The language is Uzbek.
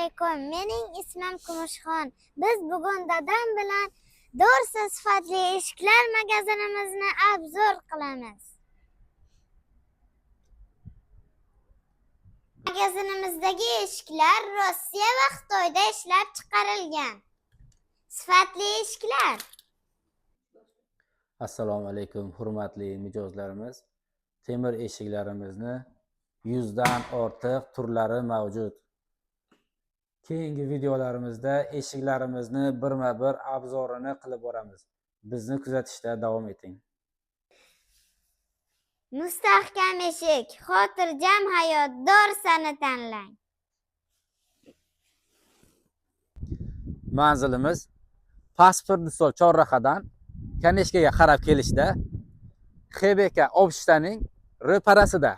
Alaykum. Mening ismim Kumushxon. Biz bugun dadam bilan Dorsa sifatli eshiklar magazinimizni obzor qilamiz. Magazinimizdagi eshiklar Rossiya va Xitoyda ishlab chiqarilgan. Sifatli eshiklar. Assalomu alaykum, hurmatli mijozlarimiz. Temir eshiklarimizni 100 dan ortiq turlari mavjud. Keyingi videolarimizda eshiklarimizni birma-bir obzorini qilib boramiz. Bizni kuzatishda davom eting. Mustahkam eshik, xotirjam hayot, Dorsani tanlang. Manzilimiz Pasport stol chorrahadan Kaneshkaga qarab kelishda, XBK obshtaning ro'parasida.